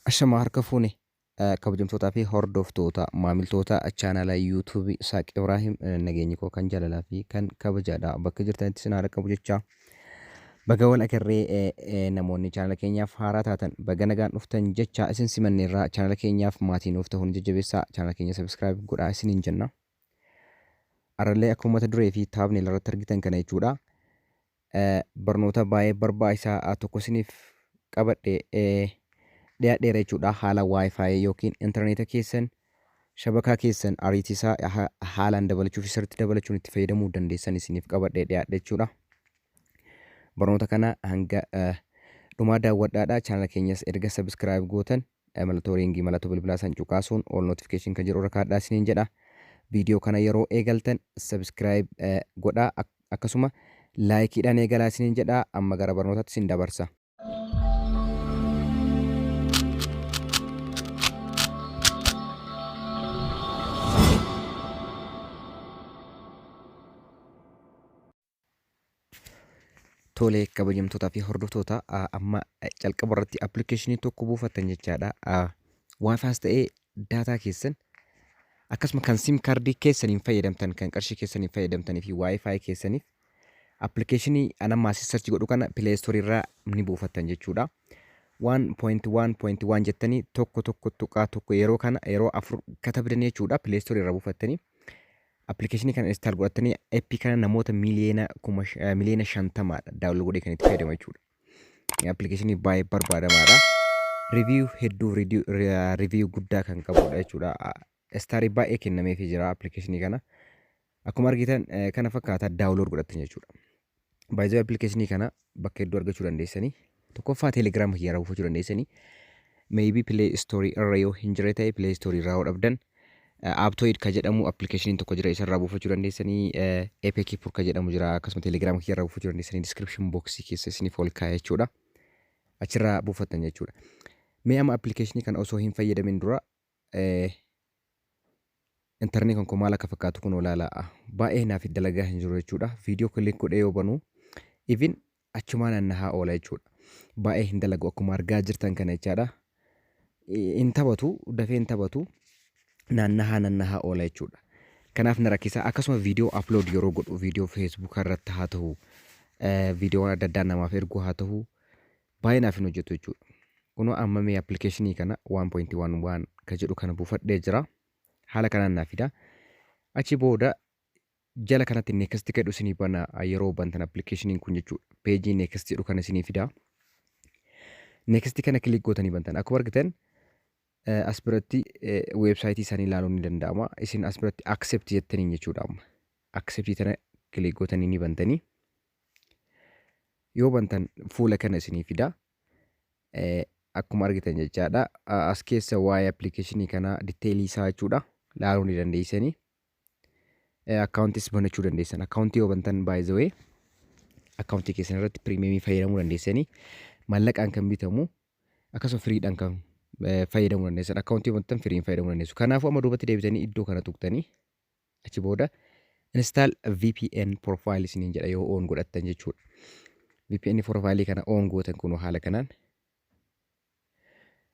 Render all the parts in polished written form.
Ashamaa harka fuune, kabajamtootaa fi hordoftoota maamiltoota chaanala YouTube Saaq Ibraahim, nageenyi koo kan jaalalaa fi kan kabajaadha. Bakka jirtanitti isin haala qabu jecha baga wal agarree. Namoonni chaanala keenyaaf haaraa taatan baga nagaan dhuftan jecha isin simanneerraa. Chaanala keenyaaf maatii nuuf ta'uun jajjabeessaa, chaanala keenya subscribe godhaa isiniin jenna. Arallee akkuma mata duree fi thumbnail irratti argitan kana jechuudha. Barnoota baay'ee barbaachisaa tokko isiniif qabadhe dhiyaadheera jechuudha. Haala Wi-Fi yookiin intarneeta keessan, shabakaa keessan ariitii isaa haalaan dabalachuu fi sirriitti dabalachuun itti fayyadamuu dandeessan isiniif qabadhe dhiyaadhe jechuudha. Barnoota kana hanga dhumaa daawwadhaadha. Chaanala keenyas erga subscribe gootan mallattoo ringii, mallattoo bilbilaa san cuqaasuun all notification kan jedhu irra kaadhaa isiniin jedha. Viidiyoo kana yeroo eegaltan subscribe godhaa, akkasuma likeiidhaan eegalaa isiniin jedha. Amma gara barnootaatti isin dabarsa. Tole, kabajamtootaa fi hordoftoota, amma calqaba irratti appilikeeshinii tokko buufattan jechaadha. WiFis ta'ee daataa keessan, akkasuma kan SIM kaardii keessaniin fayyadamtan, kan qarshii keessaniin fayyadamtanii fi WiFi keessaniif appilikeeshinii anammaa asii search godhu kana Play Store irraa ni buufattan jechuudha. 1.1.1 jettanii 1.1.1 yeroo kana yeroo afur katabdanii jechuudha, Play Store irraa buufattanii appilikeeshinii kana install godhatanii, appii kana namoota 50,000,000 download godhee kan itti fayyadamu jechuudha. Appilikeeshinii baay'ee barbaadamaadha. Review hedduu, review guddaa kan qabudha jechuudha. Starii baay'ee kennameefii jira appilikeeshinii kana. Akkuma argitan kana fakkaata, download godhattan jechuudha. Baay'ee appilikeeshinii kana bakka hedduu argachuu dandeessanii. Tokkoffaa Telegram kiyyaarraa buufachuu dandeessanii. Maybe Play Store irra yoo hin jirre ta'e, Play Store irraa yoo dhabdan, Aptoide ka jedhamu appilikeeshiniin tokko jira, isarraa buufachuu dandeessanii. APK Pur ka jedhamu jira, akkasuma Telegram kiyyarraa buufachuu dandeessanii. Description box keessa isiniif ol kaa'e jechuudha. Achirraa buufattan jechuudha. Mee amma appilikeeshinii kana osoo hin fayyadamin dura intarneet kan koo maal akka fakkaatu kun ilaalaa. Baay'ee naaf dalagaa hin jiru jechuudha. Viidiyoo click godhee yoo banu even achumaan naannahaa oola jechuudha. Baay'ee hin dalagu akkuma argaa jirtan kana jechaadha. Hin taphatu, dafee hin taphatu, naannahaa naannahaa oola jechuudha. Kanaaf na rakkisa. Akkasuma viidiyoo upload yeroo godhu, viidiyoo Facebook irratti haa ta'u, viidiyoowwan adda addaa namaaf erguu haa ta'u, baay'ee naaf hin hojjetu jechuudha. Kunoo amma mee appilikeeshinii kana 1.11 ka jedhu kana buufadhee jira. Haala kanaan naaf fida. Achi booda jala kanatti next jedhu isinii bana yeroo bantan appilikeeshiniin kun jechuudha. Peejii next jedhu kana isinii fida. Next kana click gootanii bantan. Akkuma argitan as biratti weebsaayitii isaanii ilaaluun ni danda'ama. Isin as biratti accept jettaniin jechuudha amma. Accept tana click gootanii ni bantanii. Yoo bantan fuula kana isinii fida. Akkuma argitan jechaadha. As keessa waa'ee appilikeeshinii kanaa detailii isaa jechuudha laaluu ni dandeessanii. Akkaawuntis banachuu dandeessan. Akkaawuntii yoo bantan, by the way, akkaawuntii keessan irratti premiumii fayyadamuu dandeessanii, maallaqaan kan bitamu, akkasuma freedhaan kan fayyadamuu dandeessan. Akkaawuntii yoo bantan freeiin fayyadamuu dandeessu. Kanaafuu amma duubatti deebitanii iddoo kana tuqxanii, achi booda install VPN profile isiniin jedha yoo on godhattan jechuudha. VPN profile kana on gootan kun haala kanaan.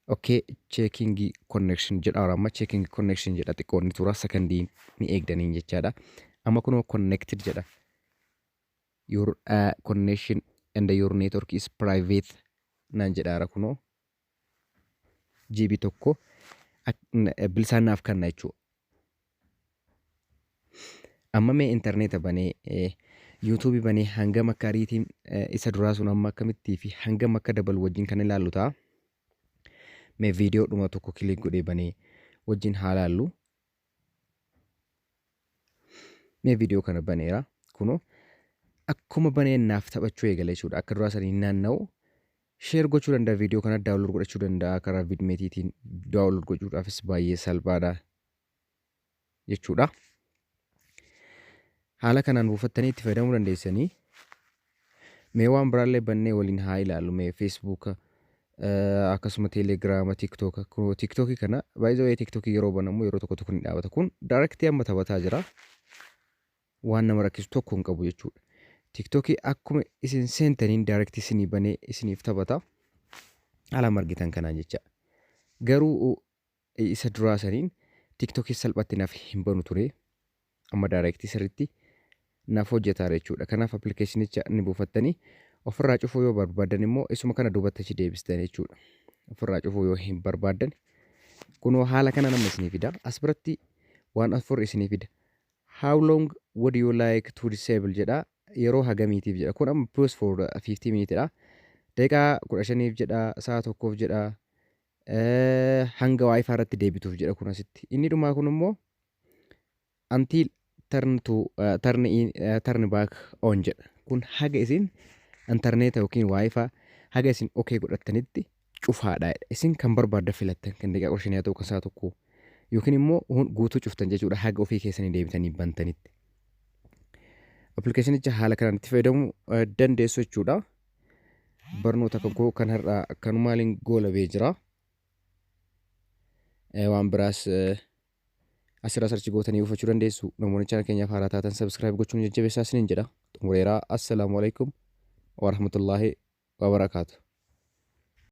Okay, checking connection jedha. Amma checking connection jedha, xiqqoo ni tura, sakandii ni eegdaniin jechaadha. Amma kunoo connected jedha. Your connection and your network is private naan jedhaara. Kunoo GB 1 bilisaan naaf kenna jechuudha. Amma mee intarneeta banee, YouTubeii banee, hangam akka ariitiin isa duraa sun amma akkamittii fi hangam akka dabalu wajjin kan ilaallu ta'a. Mee viidiyoo dhuma tokko click godhee banee wajjin haa laallu. Mee viidiyoo kana baneera. Kunoo akkuma baneen naaf taphachuu eegale jechuudha. Akka duraa sanii naanna'u share gochuu danda'a, viidiyoo kana download godhachuu danda'a, karaa VidMateiitiin download gochuudhaafis baay'ee salphaadha jechuudha. Haala kanaan buufattanii itti fayyadamuu dandeessanii. Mee waan biraallee bannee waliin haa ilaallu. Mee Facebook, akkasuma Telegrama, TikTok. TikTokii kana, baay'ee TikTokii yeroo banamu yeroo tokko tokko ni dhaabata. Kun directii amma taphataa jira. Waan nama rakkisu tokko hin qabu jechuudha. TikTokii akkuma isin seentaniin directii isinii banee isiniif taphata. Haala argitan kanaan jecha. Garuu isa duraa saniin TikTokii salphatti naaf hin banu ture. Amma direct sirriitti naaf hojjetaa jechuudha. Kanaaf appilikeeshinicha ni buufattanii ofirraa cufuu yoo barbaadan immoo isuma kana duubatti achi deebistan jechuudha. Ofirraa cufuu yoo hin barbaadan kunoo haala kana nama isinii fida. As biratti waan afur isinii fida. "How long would you like to disable?" jedha. Yeroo hagamiitiif jedha. Kun amma pause for 50 minute dha. Daqiiqaa 15f jedha, sa'a tokkoof jedha. Hanga WiFi irratti deebituuf jedha kun asitti. Inni dhumaa kun immoo until turn to turn in turn back on jedha. Kun haga isin intarneeta yookiin WiFi haga isin okay godhattanitti cufaadha jedha. Isin kan barbaaddan filattan, kan daqiiqaa 15 haa ta'u, kan sa'a tokkoo, yookiin immoo guutuu cuftan jechuudha haga ofii keessanii deebitanii bantanitti. Appilikeeshinicha haala kanaan itti fayyadamuu dandeessu jechuudha. Barnoota kan koo kan har'aa akkanumaaliin goolabee jira. Waan biraas asirraa search gootanii buufachuu dandeessu. Namoonni channel keenyaaf haaraa taatan subscribe gochuun jajjabeessaa isiniin jedha. Xumureeraa. Assalaamu alaikum warahmatullaahi wabarakaatu.